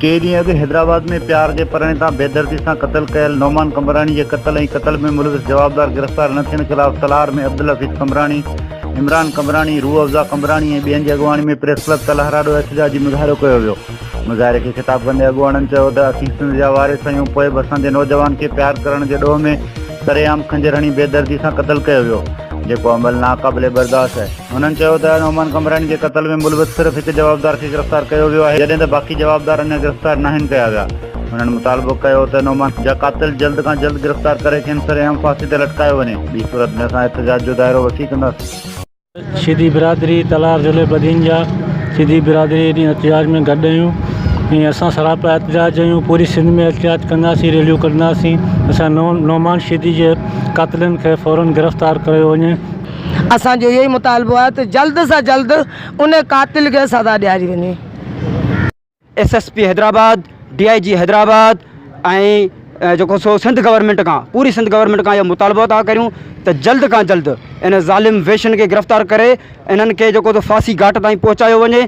ڪي ڏينهن اڳ حيدرآباد ۾ پيار جي پرڻي تان بيدردي سان قتل ڪيل نعمان قمبراڻي جي قتل ۽ قتل ۾ ملوث جوابدار گرفتار نه ٿيڻ خلاف تلهار ۾ عبدالحفيظ قمبراڻي، عمران قمبراڻي، روح افزا قمبراڻي ۽ ٻين جي اڳواڻي ۾ پريس ڪلب تلهار آڏو احتجاجي مظاهرو ڪيو ويو. مظاهري کي خطاب ڪندي اڳواڻن چيو ته اسين سنڌ جا وارث آهيون پوء به اسان جي نوجوان کي پيار ڪرڻ جي ڏوهه ۾ سرعام خنجر هڻي بيدردي سان قتل ڪيو ويو جيڪو عمل ناقابل برداشت آهي. هنن چيو ته نعمان قمبراڻي جي قتل ۾ ملوث صرف هڪ جوابدار کي گرفتار ڪيو ويو آهي جڏهن ته باقي جوابدار اڃا گرفتار ناهن ڪيا ويا. هنن مطالبو ڪيو ته نعمان جا قاتل جلد کان جلد گرفتار ڪري کين سرعام ڦاسي تي لٽڪايو وڃي ٻي صورت ۾ اسان احتجاج جو دائرو وسيع ڪنداسين. شيدي برادري تلار ضلعي بدين جا شيدي برادري ڏينهن احتجاج ۾ گڏ آهيون ۽ اسان سراپا احتجاج آهيون پوري سنڌ ۾ احتجاج ڪنداسين ريليون ڪڍنداسين اسان نعمان شيدي جي قاتلن کي فورن گرفتار ڪيو وڃي. اسان جو اهو ئي مطالبو آهي ته جلد سان جلد ان قاتل کي سزا ڏياري وڃي. S S P Hyderabad, D I G Hyderabad ۽ جيڪو سو سنڌ گورنمينٽ کان پوري سنڌ گورنمينٽ کان اهو مطالبو ٿا ڪريون ته جلد کان جلد ان ظالم ويشن کي گرفتار ڪري انهن کي جيڪو سو ڦاسي گهاٽ تائين پهچايو وڃي.